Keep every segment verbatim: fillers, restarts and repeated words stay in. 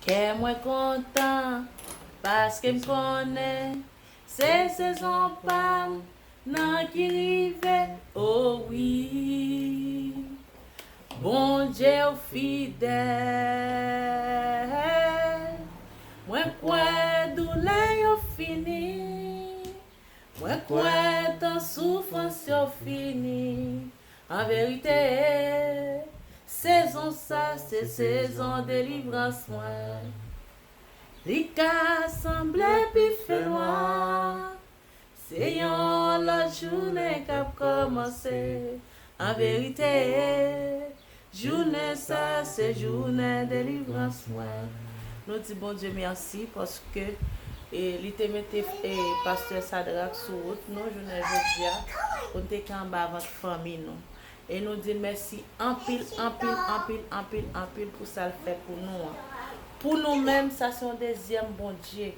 Kè mwen kontan, paske m konnen se sezon pa m nan ki rive, o wi. Bondye w fidèl, mwen kwè doulè yo fini, mwen kwè tan soufrans yo fini. An verite, sezon sa se sezon delivrans mwen. Li ka sanble pi fè nwa, se yon lòt jounen k ap kòmanse. An verite, jounen sa se jounen delivrans mwen. Nou di Bondye mèsi paske e, li te mete e, pastè Sadrak sou wout nou jounen jodi a pou n te ka anba vant fanmi nou. E nou di l mèsi anpil, anpil, anpil, anpil, anpil pou sa l fè pou nou an. Pou nou menm, sa se yon dezyèm Bondye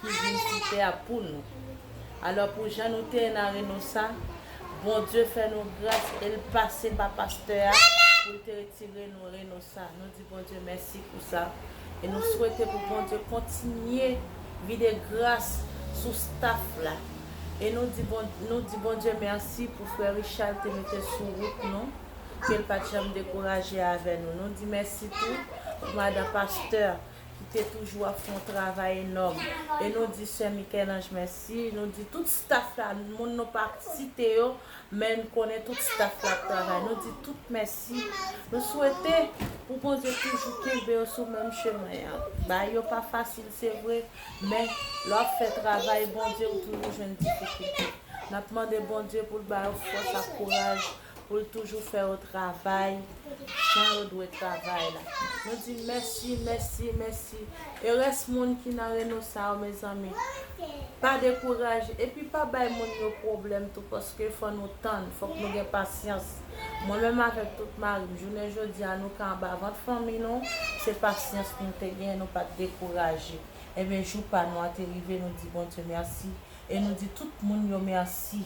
ki vin sou tè a pou nou. Alò, pou jan nou te ye nan Reynosa, Bondye fè nou gras e l pase pa pastè a pou l te retire nou Reynosa. Nou di Bondye mèsi pou sa. E nou swete pou Bondye kontinye vide gras sou staff la. E nou di, bon, nou di Bondye mèsi pou frè Richard te mete sou wout nou, ke l pa t janm dekouraje avè nou. Nou di mèsi tou pou madan pastè ki te toujou ap fè yon travay enòm. E nou di sè Michel-Ange mèsi. Nou di tout staff la, moun nou pa site yo, men n konnen tout staff la ap travay. Nou di tout mèsi. Nou swete pou Bondye toujou kenbe yo sou menm chemen an. Bagay yo pa fasil, se vre, men lè w ap fè travay Bondye, ou toujou jwenn difikilte. N ap mande Bondye pou l ba yo fòs ak kouraj pou l toujou fè yo travay jan yo dwe travay la. Nou di mèsi, mèsi, mèsi. E rès moun ki nan Reynosa yo, mezanmi, pa dekouraje. Epi pa bay moun yo pwoblèm tou, paske fò nou tann, fòk nou gen pasyans. Mwen menm avèk tout mari m, jounen jodi a, nou ka anba vant fanmi nou, se pasyans nou te gen, nou pa t dekouraje. Ebyen, jou pa nou an te rive, nou di Bondye mèsi. E nou di tout moun yo mèsi.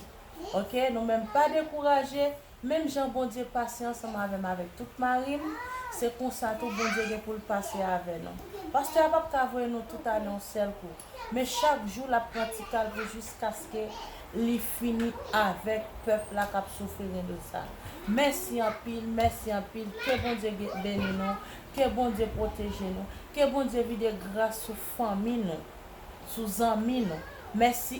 Oke, nou menm pa dekouraje, menm jan Bondye pase ansanm avè m avèk tout mari m, se konsa tou Bondye gen pou l pase avè nou. Pastè a p ap ka voye nou tout ale yon sèl kou, men chak jou l ap pran ti kalbou jiskaske li fini avèk pèp la k ap soufri Reynosa. Mèsi anpil, mèsi anpil, ke Bondye ge- beni nou, ke Bondye pwoteje nou, ke Bondye vide gras sou fanmi nou, sou zanmi nou. Mèsi